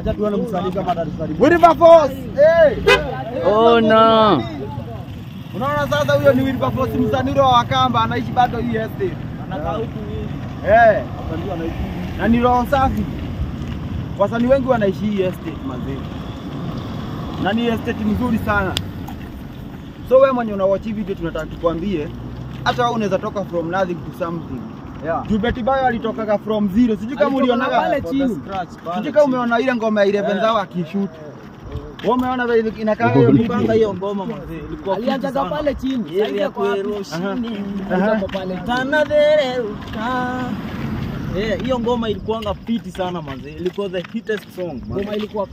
Acha tuone msanii kama atatusalimu. Wilberforce. Eh. Oh no. Unaona sasa huyo ni Wilberforce msanii wa Wakamba anaishi bado hii estate. Anakaa huku hivi. Eh, na ni roho safi. Wasanii wengi wanaishi hii estate mazee. Na ni estate nzuri sana. So wewe mwenye una watch video tunataka tukwambie hata wewe unaweza toka from nothing to something. Yeah. Juu Betty Bayo alitokaga from zero. Sijui kama ulionaga pale chini. Sijui kama umeona ile ngoma ya 11 zao akishoot. Wewe umeona vile inakaa hiyo Nilipanga hiyo ngoma mzee. Ilikuwa alianza pale chini. Sasa ya kueroshini. Pale tana dhereuka. Eh, hiyo ngoma ilikuwanga fiti sana manze. Ilikuwa the hittest song. Ngoma ilikuwa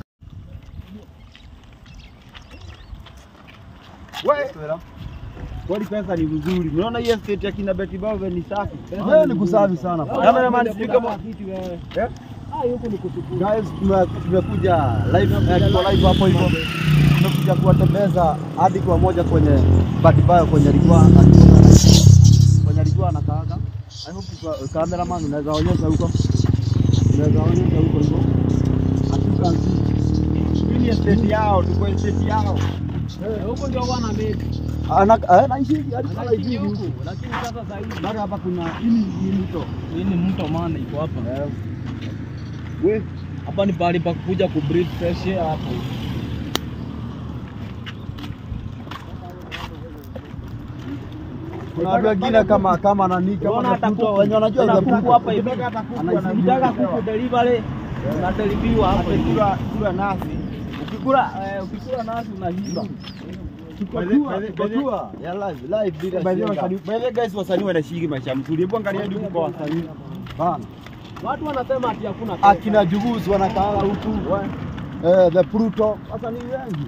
wewe. Kwani pesa ni mzuri. Unaona hii estate ya kina Betty Bayo ni safi. Wewe ni kusafi sana. Cameraman sijui kama wewe. Eh? Ah, huko ni kushukuru. Guys, tumekuja live kwa live hapo hivyo. Tumekuja kuwatembeza hadi kwa moja kwenye Betty Bayo kwenye alikuwa anakaaga. I hope cameraman unaweza onyesha huko. Unaweza onyesha huko hivyo. As you can see. Hii ni estate yao, tuko estate yao. Huko ndio wana meki. Anaishi alikuwa hivi huku, lakini sasa zaidi. Mpaka hapa kuna hii ni mto. Hii ni mto maana iko hapa. We, hapa ni pahali pa kuja ku breathe fresh air hapo. Kuna watu wengine kama nani kama mtu wenye wanajua za kuku hapa hivi. Anataka kuku delivery na delivery hapo kula nasi. Ukikula ukikula nasi unashiba. Tukua ya live bila. By the guys wasanii wanashiriki maisha mzuri. Hebu angalia ndugu kwa wasanii. Bana. Watu wanasema ati hakuna pesa. Akina Juguzi wanakaa huku. The Pluto. Wasanii wengi.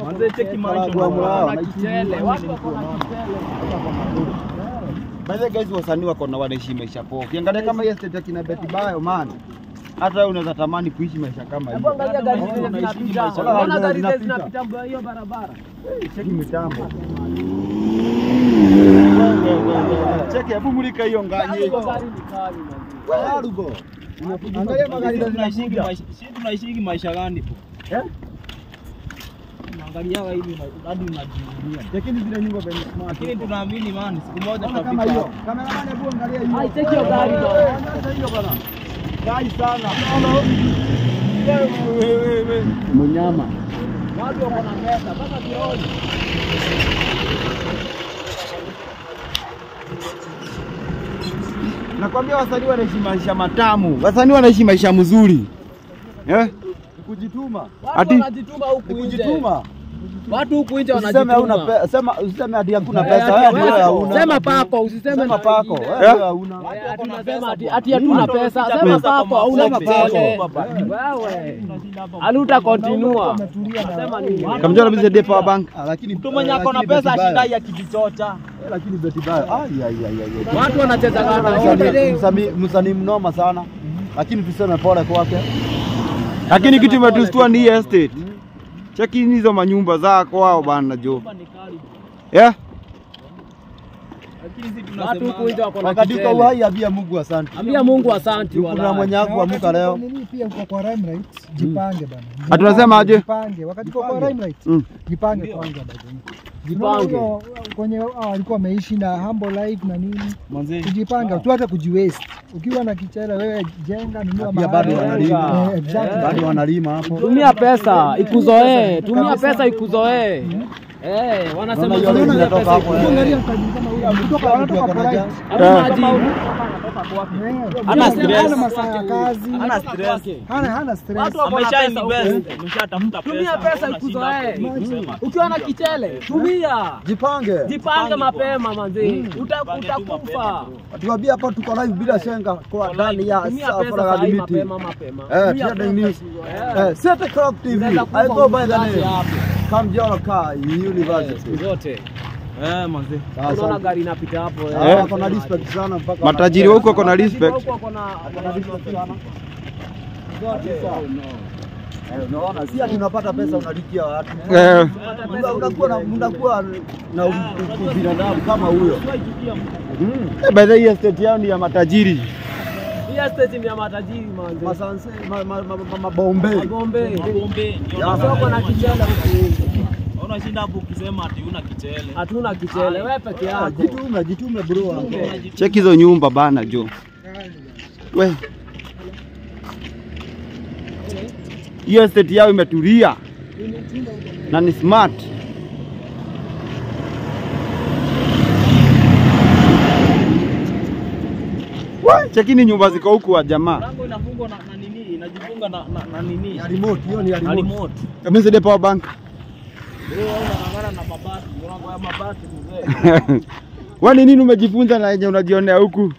Manze cheki maisha wana kichele. Watu wako na kichele. By the guys wasanii wako na wanaishi maisha poa. Ukiangalia kama hii estate ya kina Betty Bayo man. Hata wewe unaweza tamani kuishi maisha kama hiyo. Hebu angalia gari zile zinapita. Unaona gari zile zinapita hiyo barabara. Cheki mitambo. Cheki hebu mulika hiyo nganye. Wewe Angalia magari zinapita. Sisi tunaishi maisha gani po? Eh? Unaangalia hivi hadi unajiulia. Lakini zile nyumba vya smart. Lakini tunaamini man siku moja tutafika. Kama hiyo. Cameraman hebu angalia hiyo. Ai cheki hiyo gari bwana. Hiyo bwana. Gai sana. Wewe. Mnyama. Watu wako na pesa mpaka jioni. Nakwambia wasanii wanaishi maisha matamu. Wasanii wanaishi maisha mzuri. Eh? Kujituma. Watu wanajituma huku nje. Kujituma. Watu huku nje wanajituma. Usiseme huna pesa, sema usiseme hadi hakuna pesa, wewe ndio hauna. Sema pako, usiseme pako, wewe hauna. Watu wanasema ati hatuna pesa, sema pako hauna kichele. Wewe. Aluta continue. Sema nini? Kamjora bize de power bank. Lakini mtu mwenye ako na pesa ashindai akijichocha. Lakini Betty Bayo, ai. Watu wanacheza kana. Msanii mnoma sana. Lakini tuseme pole kwake. Lakini kitu imetustua ni estate. Cheki hizo manyumba zako wao bana jo. Yeah. Watu huku nje wako na wakati uko uhai ambia Mungu asante. Ambia Mungu asante wala. Kuna mwenye wako amuka leo. Nini pia uko kwa Limelight, jipange bana. Atunasema aje? Jipange. Wakati uko kwa Limelight, jipange kwanza bana. Jipange. Kwenye alikuwa ameishi na humble life na nini. Kujipange, tu hata kujiwaste. Ukiwa na kichele wewe jenga, nunua mahali. Bado wanalima. Exactly. Bado wanalima hapo. Tumia pesa ikuzoee. Tumia pesa ikuzoee. Eh, wanasema tumia pesa ikuzoee. Angalia mtajiri kama huyo kutoka anatoka polite. Ana stress. Hana masaa ya kazi. Hana stress. Hana stress. Amesha invest, ameshatafuta pesa. Tumia pesa ikuzoee. Ukiwa na kichele, tumia. Jipange. Jipange mapema manzi. Utakufa. Tuambie hapa tuko live bila shenga kwa ndani ya Safari mapema mapema. Eh, Trending News. Eh, City Clock TV. I go by the name Kamjora Ka University. Zote. Eh, manzi. Unaona gari inapita hapo. Eh, kuna respect sana mpaka matajiri huko kuna respect. Huko kuna respect sana. Zote. Unaona si ati unapata pesa unalikia watu. Unakuwa na binadamu kama huyo. By the way, estate yao ni ya matajiri. Hii estate ni ya matajiri manze. Masanse, mabombe. Mabombe. Mabombe. Soko na kichele huku. Unashinda hapo ukisema ati una kichele. Hatuna kichele, wewe peke yako. Jitume, jitume bro. Cheki hizo nyumba bana jo. We. Hiyo estate yao imetulia na ni smart. We, chekini nyumba ziko huku wa jamaa. Mlango inafungwa na nini? Inajifunga na nini? Ya remote, hiyo ni ya remote. Remote. Mimi side power bank. Wewe unang'ang'ana na mabati, unangoja mabati mzee. Wewe ni nini umejifunza na yenye unajionea huku?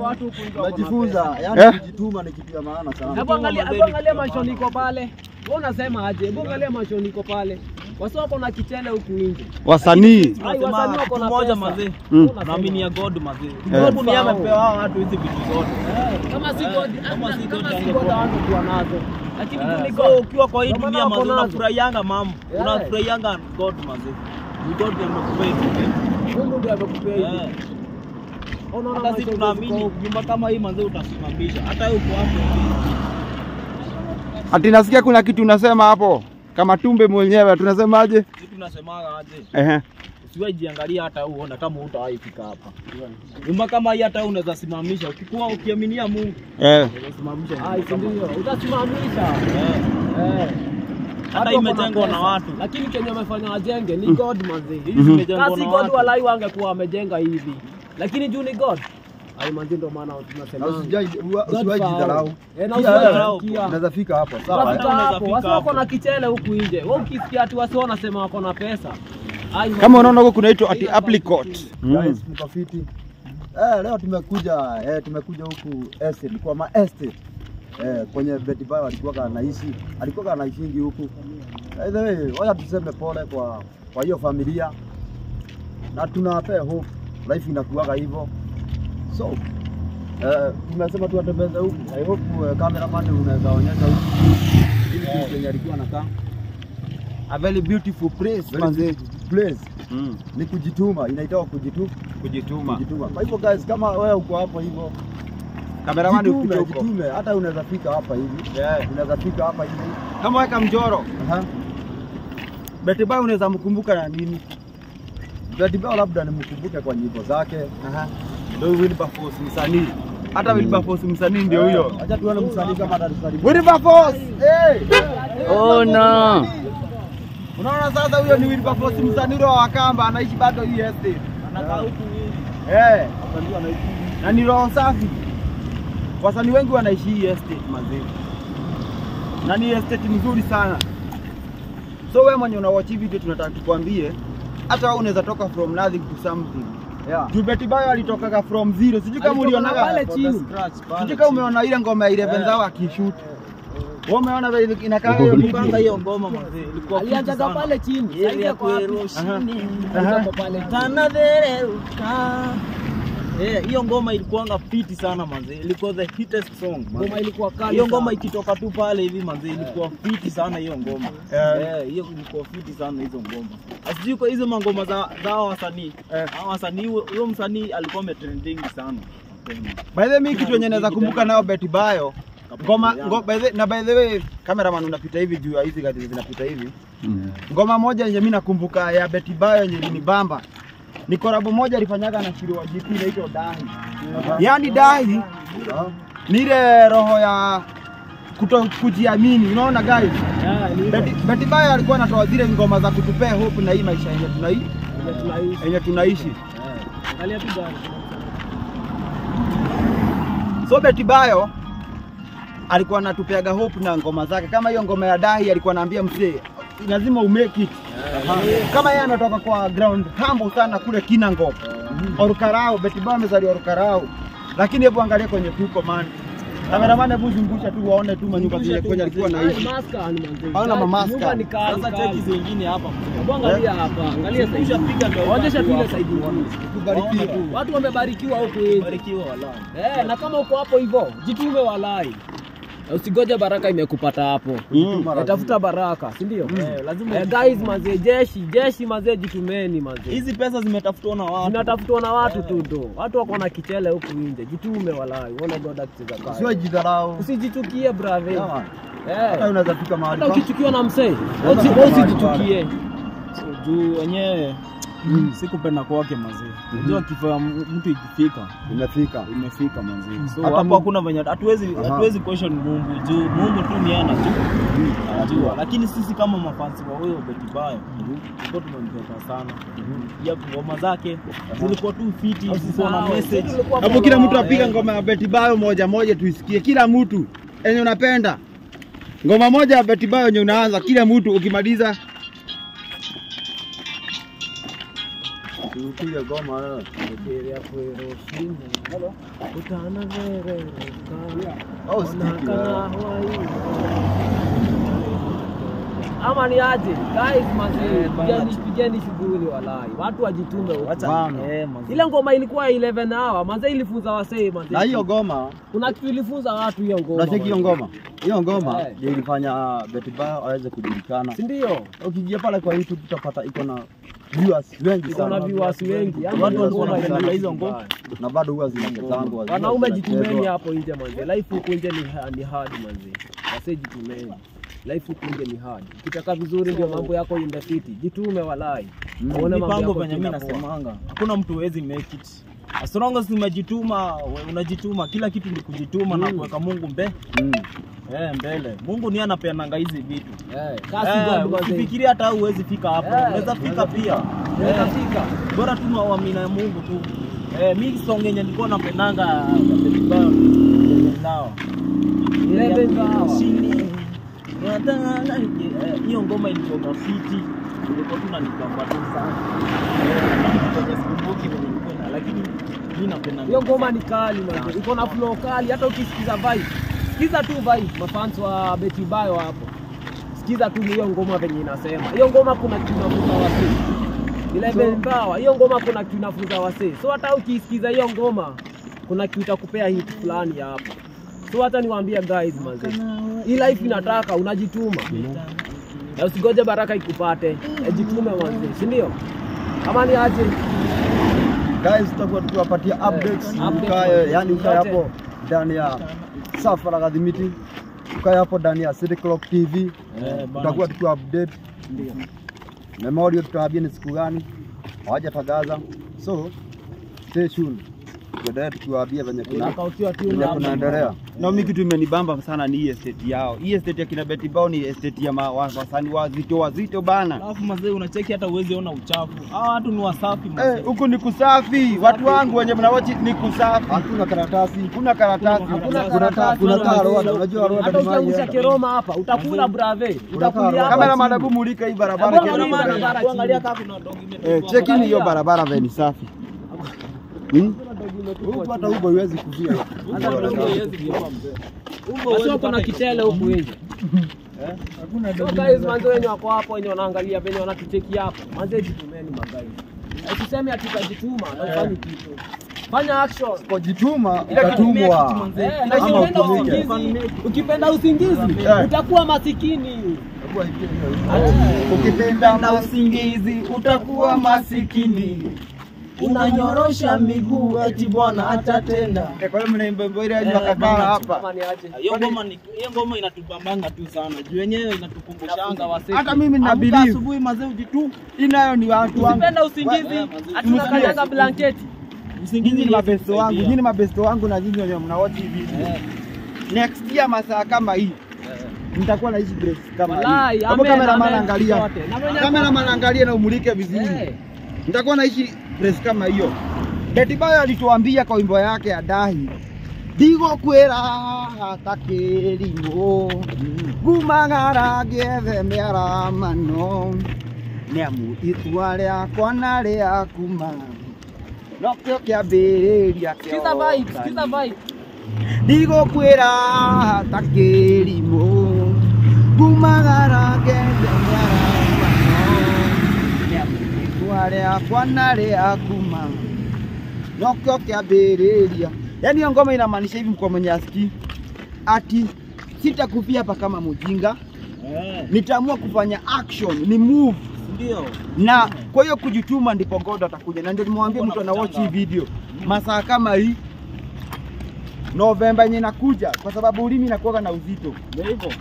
Watu huku nje unajifunza, yani kujituma ni kitu ya maana sana. Hebu angalia mashoni iko pale. Wewe unasema aje? Hebu angalia mashoni iko pale. Wasio na kichele huku nje. Wasanii. Wasanii wako na moja mazee. Naamini ya God mazee. Mungu ndiye amepewa watu hizi vitu zote. Kama si God, kama si God hawangekuwa nazo. Lakini ni God. Ukiwa kwa hii dunia mazee unafurahianga mambo. Unafurahianga God mazee. Ni God ndiye amekupea hizi vitu. Mungu ndiye amekupea hizi. Hata sisi tunaamini nyumba kama hii manze utasimamisha. Hata uko hapo. Ati nasikia kuna kitu unasema hapo. Kama tumbe mwenyewe tunasemaje? Sisi tunasemaga aje? Usiwahi jiangalia hata uone kama hutawahi fika hapa. Nyumba kama hii hata unaweza simamisha ukikuwa ukiaminia Mungu. Unaweza simamisha. Ndio. Utasimamisha. Hata imejengwa na watu. Lakini kenye wamefanya wajenge ni God manze. Imejengwa na watu. God walai wangekuwa wamejenga hivi. Lakini juu ni God. Ai manzi ndo maana tunasema. Usiwahi jidharau. Unaweza fika hapo. Sawa. Unaweza fika hapo. Wako na kichele huku nje. Wewe ukisikia ati wasi wanasema wako na pesa. Kama unaona huko kunaitwa ati apricot. Guys, mko fiti. Leo tumekuja tumekuja huku estate kwa ma estate. Kwenye Betty Bayo alikuwa anaishi, alikuwa anaishingi huku. By the way, wacha tuseme pole kwa hiyo familia. Na tunawapea hope. Life inakuwaga hivyo. So, tumesema tuwatembeze huku. I hope cameraman unaweza onyesha huku. Ili kitu yenye alikuwa anakaa. A very beautiful place manze. Place. Ni kujituma, inaitwa kujituma. Kujituma. Kujituma. Kwa hivyo guys, kama wewe uko hapo hivyo, cameraman upite huko. Jitume, hata unaweza fika hapa hivi. Unaweza fika hapa hivi. Kama weka mjoro. Betty Bayo unaweza mkumbuka na nini? Betty Bayo labda nimkumbuke kwa nyimbo zake. Ndio Wilberforce msanii. Hata Wilberforce msanii ndio huyo. Acha tuone msanii kama atatusalimia. Wilberforce! Hey! Oh no. Unaona sasa huyo ni Wilberforce msanii wa Wakamba anaishi bado hii estate. Anakaa huku hivi. Na ni roho safi. Wasanii wengi wanaishi hii estate mazee. Na ni estate nzuri sana. So wewe mwenye una watch video tunataka tukwambie hata wewe unaweza toka from nothing to something. Juu Betty Bayo alitokaga from zero. Sijui kama ulionaga pale chini. Sijui kama umeona ile ngoma ya 11 zao akishoot. Wewe umeona vile inakaa hiyo kwanza hiyo ngoma mzee. Ilikuwa alianza pale chini. Sasa kwa pale Tanadhereuka. Hiyo ngoma ilikuwanga fiti sana manze. Ilikuwa the hittest song. Ngoma ilikuwa kali. Hiyo ngoma ikitoka tu pale hivi manze ilikuwa fiti sana hiyo ngoma. Hiyo ilikuwa fiti sana hizo ngoma. Asijui kwa hizo mangoma za hao wasanii. Hao wasanii huyo msanii alikuwa ametrending sana. By the way mimi kitu yenye naweza kumbuka nayo Betty Bayo ngoma by the way cameraman unapita hivi juu ya hizi gari zinapita hivi. Ngoma moja yenye mimi nakumbuka ya Betty Bayo yenye ilinibamba. Ni korabo moja alifanyaga na Shiro wa GP inaitwa Dahi. Yaani Dahi ni ile roho ya kujiamini, unaona guys? Betty Bayo alikuwa anatoa zile ngoma za kutupea hope na hii maisha yenye tunaishi. Angalia tu gari. So Betty Bayo alikuwa anatupeaga hope na ngoma zake. Kama hiyo ngoma ya Dahi alikuwa anaambia mzee lazima umake it. Kama yeye anatoka kwa ground humble sana kule Kinangop. Orukarau, Betty Bayo amezaliwa Orukarau. Lakini hebu angalia kwenye tuko man. Cameraman hebu zungusha tu waone tu manyumba zile kwenye alikuwa anaishi. Haona mamaska. Sasa cheki zingine hapa. Hebu angalia hapa. Angalia sasa. Onyesha tu ile side nyingine. Kubarikiwa. Watu wamebarikiwa huku hivi. Barikiwa walai. Na kama uko hapo hivyo, jitume walai. Usigoje baraka imekupata hapo. Tafuta baraka, si ndio? Lazima guys manze, jeshi manze, jitumeni manze. Hizi pesa zimetafutwa na watu. Zinatafutwa na watu tu ndo. Watu wako na kichele huku nje. Jitume walai. Uone God akicheza kazi. Usiwe Usijichukie brother. Hata unaweza fika mahali. Hata ukichukiwa na msee, usijichukie. So juu wenyewe sikupenda kwake manze. Unajua kifo mtu ikifika, imefika manze. So hapo hakuna venye hatuwezi question Mungu juu Mungu tu ni anajua. Anajua. Lakini sisi kama mafansi wa huyo Betty Bayo, tulikuwa tumempenda sana. Ya ngoma zake zilikuwa tu fiti, zilikuwa na message. Hapo kila mtu apiga ngoma ya Betty Bayo moja moja tuisikie. Kila mtu enye unapenda. Ngoma moja ya Betty Bayo yenye unaanza kila mtu ukimaliza upige goma wewe. Oh, sticky. Ama ni aje? Guys manze, pigeni shughuli walai. Watu wajitume huko. Ile ngoma ilikuwa 11 hour, manze ilifunza wasee manze. Na hiyo ngoma, kuna kitu ilifunza watu hiyo ngoma. Unacheki hiyo ngoma? Hiyo ngoma ndio ilifanya Betty Bayo aweze kujulikana. Si ndio? Ukiingia pale kwa YouTube utapata iko na viewers wengi sana. Iko na viewers wengi. Watu walikuwa wanapenda hizo ngoma. Na bado huwa zinachezangwa. Wanaume jitumeni hapo nje manze. Life huko nje ni hard manze. Wasee jitumeni. Life huko nje ni hard. Ukitaka vizuri ndio mambo yako iende fiti. Jitume walai. Uone mambo yako venye mimi nasemanga. Hakuna mtu hawezi make it. As long as umejituma, unajituma, kila kitu ni kujituma na kuweka Mungu mbele. Mbele. Mungu ni anapeananga hizi vitu. Kasi God manze. Ukifikiria hata huwezi fika hapo. Unaweza fika pia. Unaweza fika. Bora tu uamini Mungu tu. Mimi song yenye nilikuwa napendanga Betty Bayo nao. 11 hour. Hiyo ngoma ilikuwa fiti. Ilikuwa tu nanibamba tu sana. Sikumbuki venye ilikuwa, lakini mimi napenda. Hiyo ngoma ni kali man. Iko na flow kali hata ukisikiza vibe. Sikiza tu vibe mafans wa Betty Bayo hapo. Sikiza tu hiyo ngoma venye inasema. Hiyo ngoma kuna kitu inafunza wasee. 11 power. Hiyo ngoma kuna kitu inafunza wasee. So hata ukisikiza hiyo ngoma kuna kitu itakupea hit fulani hapo. So hata niwaambie guys manze. Hii life inataka unajituma. Na usigoje baraka ikupate. Jitume manze, si ndio? Kama ni aje guys, tutakuwa tukiwapatia updates. Ukae yani ukae hapo ndani ya Safara Gathimiti. Ukae hapo ndani ya City Clock TV. Tutakuwa tukiwa update. Ndio. Memorial tutawaambia ni siku gani. Hawajatangaza. So stay tuned. Tuendelee tukiwaambia venye kunaendelea. Na mimi kitu imenibamba sana ni hii estate yao. Hii estate ya kina Betty Bayo ni estate ya wasanii wazito bana. Alafu mazee unacheki hata uweze ona uchafu. Hawa watu ni wasafi mazee. Huku ni kusafi. Watu wangu wenye mnawachi ni kusafi. Hakuna karatasi. Hakuna karatasi. Hakuna karatasi. Kuna road, unajua road Hata ukiangusha keroma hapa utakula brave. Utakulia hapa. Kamera madabu mulika hii barabara. Angalia kama kuna dog imetupwa. Cheki hiyo barabara veni safi. Huku hata ubo huwezi kuvia. Hata ubo huwezi kuvia mzee. Ubo huwezi kuna kichele huku nje. Hakuna So guys manze wenye wako hapo wenye wanaangalia venye wanatucheki hapo. Manze jitumeni maguys. Usiseme ati utajituma na ufanye kitu. Fanya action. Usipojituma utatumwa. Na ukipenda usingizi utakuwa masikini. Ukipenda usingizi utakuwa masikini. Unanyorosha miguu eti bwana atatenda. Kwa hiyo mnaimba ile ya hapa. Hiyo ngoma inatubambanga tu sana. Juu wenyewe inatukumbushanga wasee. Hata mimi nina believe. Asubuhi mazee ujitu. Inayo ni watu wangu. Usipenda usingizi, hatunakanyaga blanketi. Usingizi ni mabesto wangu. Nyinyi mabesto wangu na nyinyi wenyewe mnawatch hivi. Next year masaa kama hii nitakuwa naishi break kama hii. Hapo cameraman angalia. Cameraman angalia na umulike vizuri. Nitakuwa naishi press kama hiyo. Betty Bayo alituambia kwa wimbo yake ya Dahi, Digo kwera hata kĩrimũ, ngumagara ngĩethe mĩaramano, nĩamu itua rĩakwa na rĩaku ma nokĩo kĩambĩrĩria Sikiza vibe, sikiza vibe. Ndigũkwĩra hata kĩrimũ, ngumagara ngĩethe mĩaramano, nĩamu itua rĩakwa na rĩaku ma nokĩo kĩambĩrĩria. Yaani hiyo ngoma inamaanisha hivi kwa mwenye asikii ati Sitakufia hapa kama mjinga. Nitaamua kufanya action, ni move. Ndio. Na kwa hiyo kujituma ndipo God atakuja. Na ndio nimwambie mtu ana watch hii video masaa kama hii Novemba yenye inakuja, kwa sababu ulimi inakuwa na uzito. Ndio hivyo.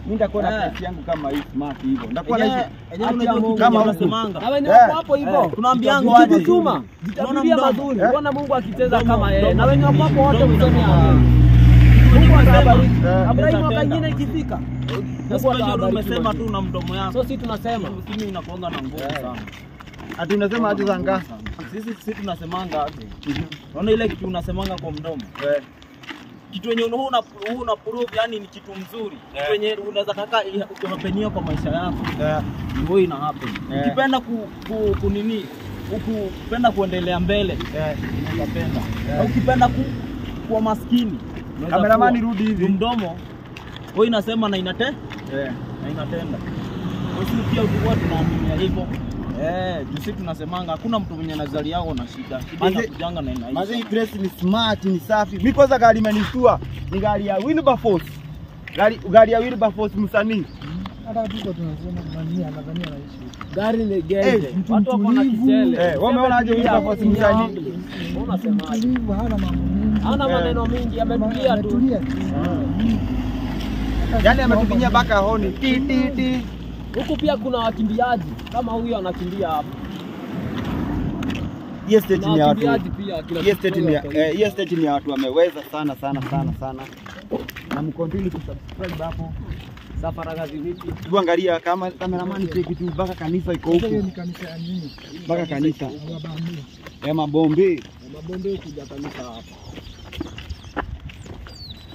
Mimi nitakuwa na pesa yangu kama hii smart hivyo. Nitakuwa na unajua kama unasemanga. Na wenye wako hapo hivyo. Tunaambianga aje. Kujituma. Jitabiria mazuri. Bwana Mungu akicheza kama yeye. Na wenye wako hapo wote mseme amen. Mungu atabariki. Abrahimu mwaka nyingine ikifika. Mungu atabariki. Umesema tu na mdomo yako. So sisi tunasema mimi inakuanga na nguvu sana. Ati unasema aje za ngasa? Sisi tunasemanga aje. Unaona ile kitu unasemanga kwa mdomo. Kitu yenye una prove yani ni kitu mzuri. Kitu yenye unaweza taka kuhapenia kwa maisha yako. Ndio ina happen. Ukipenda kunini, ukipenda kuendelea mbele, unapenda. Ukipenda kuwa maskini, kameramani rudi hivi. Mdomo wewe inasema na inate? Na inatenda. Sisi pia tulikuwa tunaamini hivyo. Sisi tunasemanga hakuna mtu mwenye nazali yao na shida. Shida inakujanga na inaisha. Maze hii dress ni smart, ni safi. Mimi kwanza gari imenishtua. Ni gari ya Wilberforce. Gari ya Wilberforce msanii. Hata tuko tunasema nani anadhania anaishi. Gari ni genje. Watu wako na kichele. Wameona aje Wilberforce msanii? Unasemaje? Hana mambo mingi. Hana maneno mingi, ametulia tu. Yaani ametupigia baka honi. Ti ti ti. Huku pia kuna wakimbiaji kama huyo anakimbia hapa. Hii estate ni ya watu. Hii estate ni ya watu wameweza sana sana sana sana. Na mkontinue kusubscribe hapo. Safari vipi? Hebu angalia kama cameraman cheki tu mpaka kanisa iko huku. Ni kanisa ya nini? Mpaka kanisa. Ya Mabombe. Mabombe kuja kanisa hapa.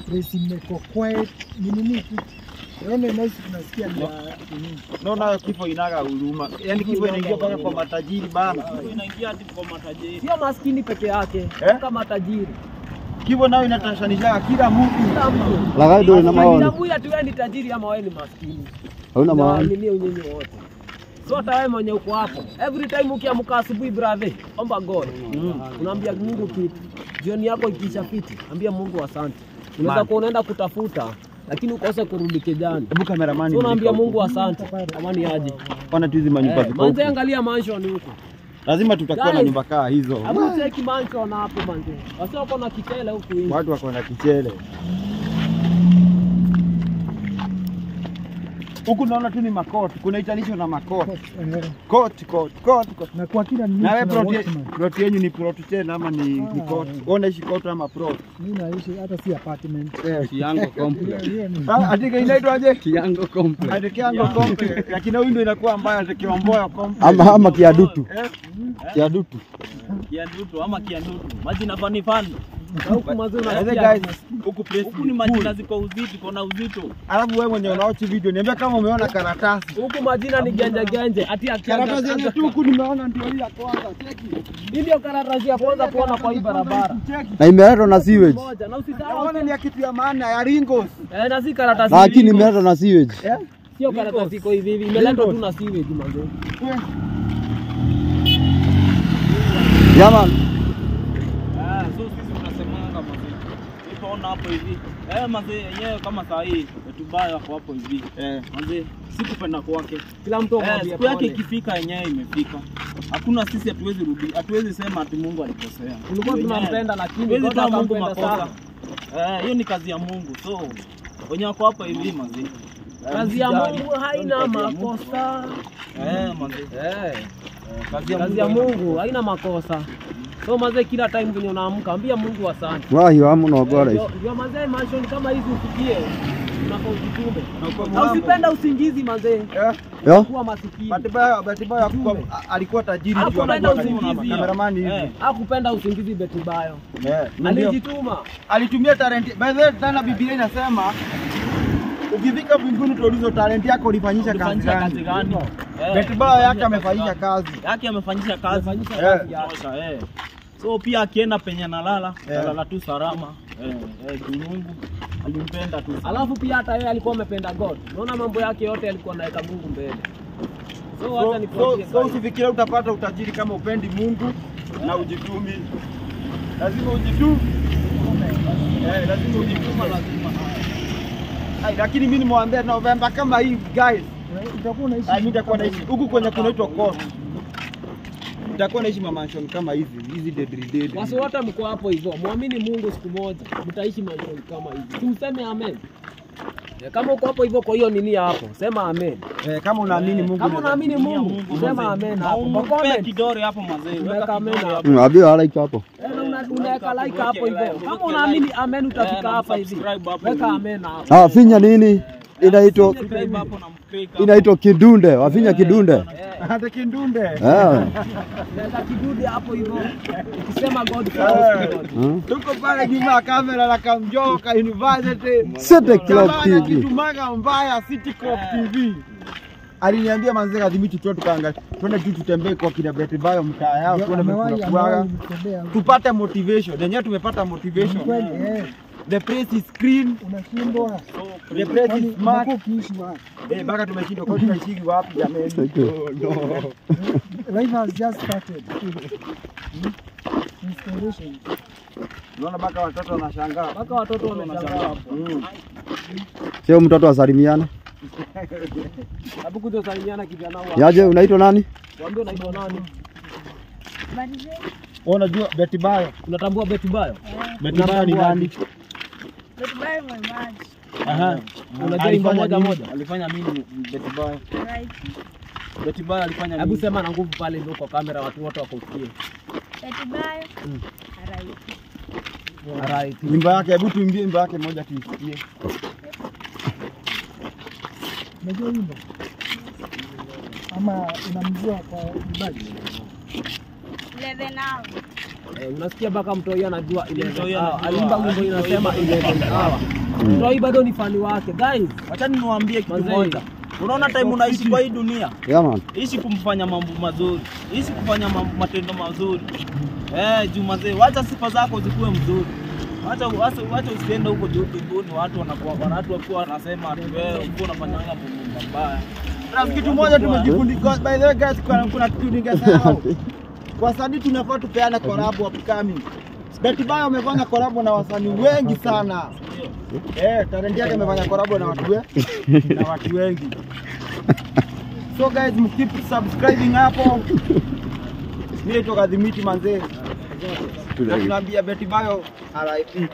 Place imeko quiet ni nini tu? Yaani nice tunasikia ni nini? Naona kifo inaga huruma. Yaani kifo inaingia mpaka kwa matajiri bana. Kifo inaingia hadi kwa matajiri. Sio maskini peke yake, kama matajiri. Kifo nayo inatashanisha kila mtu. Kila mtu. Lagai ndio ina maoni. Kila mtu ati wewe ni tajiri ama wewe ni maskini. Hauna maoni. Ni nyinyi wote. So hata wewe mwenye uko hapo, every time ukiamka asubuhi brother, omba God. Unaambia Mungu kitu. Jioni yako ikiisha fiti, ambia Mungu asante. Unaweza kuwa unaenda kutafuta lakini ukose kurudi kijani. Hebu cameraman. So unaambia Mungu asante. Amani aje. Ona tu hizi manyumba ziko. Manze angalia mansion huko. Lazima tutakuwa na nyumba kaa hizo. Hebu cheki mansion hapo manze. Wasio wako na kichele huku hivi. Watu wako na kichele. Huku naona tu ni makot. Kuna itanisho na makot. Kot kot kot. Na kwa kila nini? Na wewe plot yenu ni plot 10 ama ni kot? Wewe unaishi kot ama plot? Mimi naishi hata si apartment. Kiango complex. Ah, ati inaitwa aje? Kiango complex. Ati Kiango complex. Lakini huyu ndio inakuwa mbaya ati Kiomboya complex. Ama Kiadutu. Kiadutu. Kiadutu ama Kiadutu. Majina fani fani. Huku mazuri guys, huku place huku ni majina ziko uzito, kuna uzito. Alafu wewe mwenye unaochi video niambia kama umeona karatasi. Huku majina ni genje genje. Ati karatasi yenye tu huku nimeona ndio hii ya kwanza. Cheki. Hii ndio karatasi ya kwanza kuona kwa hii barabara. Na imeletwa na sewage. Na usisahau unaona ni ya kitu ya maana ya Ringos. Na si karatasi. Lakini imeletwa na sewage. Sio karatasi iko hivi hivi, imeletwa tu na sewage manze. Jamani. So sisi tunasemanga manze. Nipoona hapo hivi. Manze yenyewe kama saa hii Betty wako hapo hivi. Manze sikupenda kwake. Kila mtu amwambie siku yake ikifika yenyewe imefika. Hakuna sisi hatuwezi rudi. Hatuwezi sema ati Mungu alikosea. Tulikuwa tunampenda lakini hatuwezi toa Mungu makosa. Hiyo ni kazi ya Mungu. So wenyewe wako hapo hivi manze. Kazi ya Mungu haina makosa. Manze. Kazi ya Mungu haina makosa. So manze kila time venye unaamka ambia Mungu asante. Wahi wa muno bora hizi. Ndio manze mansion kama hizi ufikie unafaa ujitume. Na usipenda usingizi manze. Kuwa masikini. Bahati mbaya alikuwa tajiri juu alikuwa usingizi. Cameraman hivi. Hakupenda usingizi Betty Bayo. Alijituma. Alitumia talent. By the way tena Biblia inasema ukifika mbinguni utaulizwa talent yako ulifanyisha kazi gani? Betty Bayo yake amefanyisha kazi. Yake amefanyisha kazi. So pia akienda penye analala, analala tu salama. Mungu alimpenda tu. Alafu pia hata yeye alikuwa amependa God. Unaona mambo yake yote alikuwa anaweka Mungu mbele. So hata nikwambie. So usifikirie utapata utajiri kama upendi Mungu na ujitumi. Lazima ujitume. Lazima ujitume lazima. Lakini mimi nimwambia November kama hii guys. Utakuwa unaishi. Mimi nitakuwa naishi huku kwenye kunaitwa Coast. Nitakuwa naishi mansion kama hizi, hizi deadly. Wasi wote mko hapo hivyo. Muamini Mungu siku moja mtaishi mansion kama hizi. Si useme amen. Kama uko hapo hivyo kwa hiyo nini hapo, sema amen. Kama unaamini Mungu. Kama unaamini Mungu, sema amen hapo. Kwa comment kidore hapo mazee. Weka amen hapo. Abio like hapo. Unaweka like hapo hivyo. Kama unaamini amen utafika hapa hivi. Weka amen hapo. Ah, finya nini? Inaitwa kidunde, wafinya kidunde. Hata kidunde. Weka kidunde hapo hivyo. Ukisema God first. Tuko pale nyuma ya kamera la Kamjoka University. City Club TV. Tumaga mbaya City Club TV. Aliniambia manze kadhibiti tu tukaangalia. Twende tu tutembee kwa kina Betty Bayo mtaa yao, tuone tunakuaga. Tupate motivation. Wenyewe tumepata motivation. Kweli. The place is clean. Unashindwa. The place is smart. Baka tumeshindwa kwa tunaishi wapi jamani? No. Life has just started. Inspiration. Unaona baka watoto wanashangaa. Baka watoto wameshangaa hapo. Sio mtoto asalimiana. Hebu kuja salimiana kijana wao. Yaje unaitwa nani? Waambie unaitwa nani? Unajua Betty Bayo. Unatambua Betty Bayo? Betty Bayo ni nani? Betty Bayo mwimbaji. Aha. Unajua imba moja moja. Alifanya nini Betty Bayo? Right. Betty Bayo alifanya nini? Hebu sema na nguvu pale ndio kwa kamera watu wote wakusikie. Betty Bayo. Right. Right. Nyimbo yake, hebu tuimbie nyimbo yake moja tuisikie. Unajua wimbo? Ama unamjua kwa uimbaji? 11 hour. Unasikia baka mtoi anajua 11 hour. Alimba wimbo inasema 11 hour. Mtoi bado ni fani wake. Guys, acha niwaambie kitu moja. Unaona time unaishi kwa hii dunia? Yeah man. Ishi kumfanya mambo mazuri. Ishi kufanya matendo mazuri. Juu mazee, wacha sifa zako zikuwe mzuri. Wacha usiende huko juu mbinguni watu wanakuwa watu wakiwa wanasema ati wewe uko unafanya mambo mabaya. Kuna kitu moja tumejifundisha. By the way guys, kuna kitu ningesahau. Kwa wasanii tunafaa tupeane collab upcoming. Betty Bayo amefanya collab na wasanii wengi sana. Talent yake amefanya collab na watu wengi. Na watu wengi. So guys, mkeep subscribing hapo. Mimi toka Dhimiti manze. Na tunaambia Betty Bayo RIP.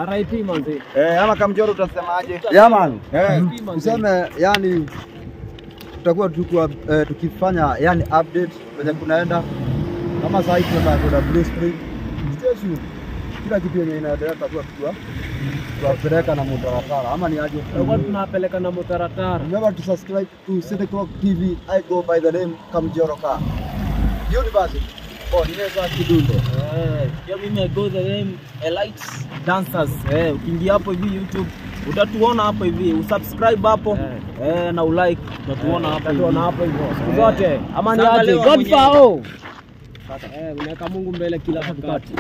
RIP manze. Ama Kamjoro utasemaje? Yeah man. Useme yani tutakuwa tukifanya yani update kwenye kunaenda. Kama sasa hivi tunataka Blue Spring Station. Kila kitu yenye inaendelea tutakuwa tunapeleka na mtaratara ama ni aje? Tutakuwa tunapeleka na mtaratara. Remember to subscribe to City Clock TV. I go by the name Kamjoroka University. Oh, ninaweza kidunde. Pia mimi I go the name Elite Dancers. Ukiingia hapo hivi YouTube utatuona hapo hivi, usubscribe hapo na ulike, utatuona hapo. Utatuona hapo hivyo. Siku zote. Ama ni aje? God fao. Unaweka Mungu mbele kila wakati.